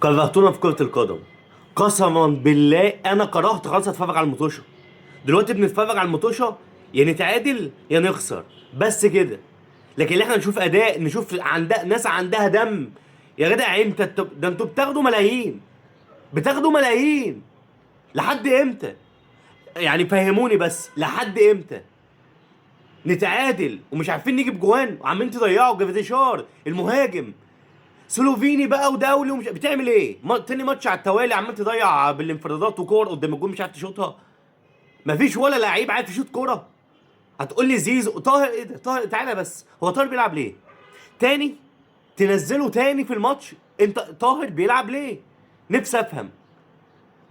كرهتونا في كرة القدم. قسما بالله انا كرهت خلاص اتفرج على المطوشة. دلوقتي بنتفرج على المطوشة، يا نتعادل يا نخسر، بس كده. لكن اللي احنا نشوف اداء، نشوف عندها ناس عندها دم يا جدع. انت ده انتوا بتاخدوا ملايين، بتاخدوا ملايين لحد امتى؟ يعني فهموني بس لحد امتى نتعادل ومش عارفين نجيب جوان وعمالين تضيعوا جراديشار المهاجم سلوفيني بقى ودولي ومش بتعمل ايه؟ تاني ماتش على التوالي عمال تضيع بالانفرادات وكور قدام الجون مش عارف تشوطها. مفيش ولا لعيب عارف يشوط كورة. هتقول لي زيزو طاهر، ايه ده طاهر؟ تعالى بس، هو طاهر بيلعب ليه؟ تاني تنزله تاني في الماتش؟ انت طاهر بيلعب ليه؟ نفسي افهم.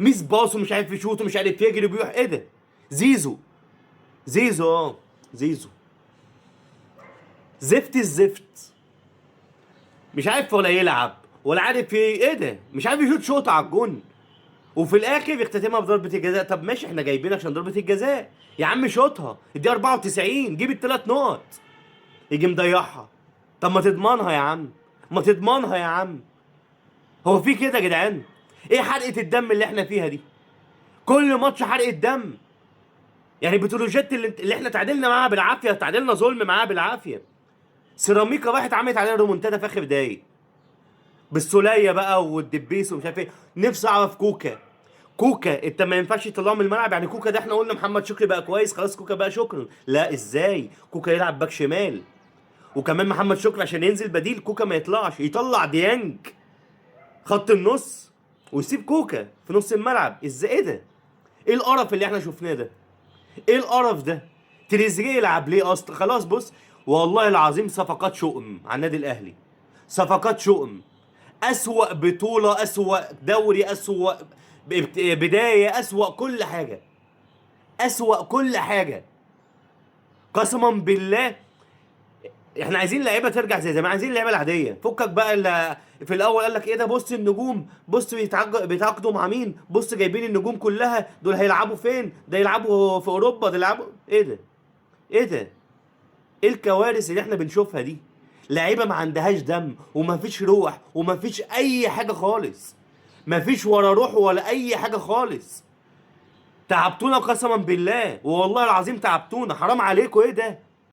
miss pass ومش عارف يشوط ومش عارف يجري وبيروح، ايه ده؟ زيزو، زيزو اه زيزو زفت الزفت، مش عارف ولا يلعب ولا عارف ايه، ايه ده؟ مش عارف يشوط شوطه على الجون، وفي الاخر يختتمها بضربه الجزاء. طب ماشي، احنا جايبين عشان ضربه الجزاء يا عم، شوطها الدقيقة 94، جيب الثلاث نقط، يجي مضيعها. طب ما تضمنها يا عم، ما تضمنها يا عم. هو في كده يا جدعان؟ ايه حرقه الدم اللي احنا فيها دي؟ كل ماتش حرقه دم. يعني بتروجيت اللي احنا تعادلنا معاها بالعافية، تعادلنا ظلم معاها بالعافية. سيراميكا راحت عملت علينا رومونتادا في اخر دقايق بالسوليه بقى والدبيس ومش عارف ايه. نفسي اعرف كوكا، كوكا انت ما ينفعش تطلعه من الملعب. يعني كوكا ده احنا قلنا محمد شكري بقى كويس خلاص، كوكا بقى شكرا، لا ازاي كوكا يلعب باك شمال؟ وكمان محمد شكري عشان ينزل بديل كوكا ما يطلعش، يطلع ديانج خط النص ويسيب كوكا في نص الملعب. ازاي؟ ايه ده؟ ايه القرف اللي احنا شفناه ده؟ ايه القرف ده؟ تريزيجيه يلعب ليه اصلا؟ خلاص بص، والله العظيم صفقات شؤم على النادي الاهلي، صفقات شؤم. اسوأ بطولة، اسوأ دوري، اسوأ بداية، اسوأ كل حاجة، اسوأ كل حاجة. قسما بالله احنا عايزين لعيبة ترجع زي زمان، عايزين اللعيبة العادية. فكك بقى اللي في الاول قال لك ايه ده، بص النجوم، بص بيتعاقدوا مع مين، بص جايبين النجوم كلها، دول هيلعبوا فين؟ ده يلعبوا في اوروبا، ده يلعبوا ايه ده؟ ايه ده؟ ايه الكوارث اللي احنا بنشوفها دي؟ لعيبة ما عندهاش دم وما فيش روح وما فيش اي حاجة خالص، ما فيش ولا روح ولا اي حاجة خالص. تعبتونا قسما بالله، والله العظيم تعبتونا، حرام عليكم. ايه ده؟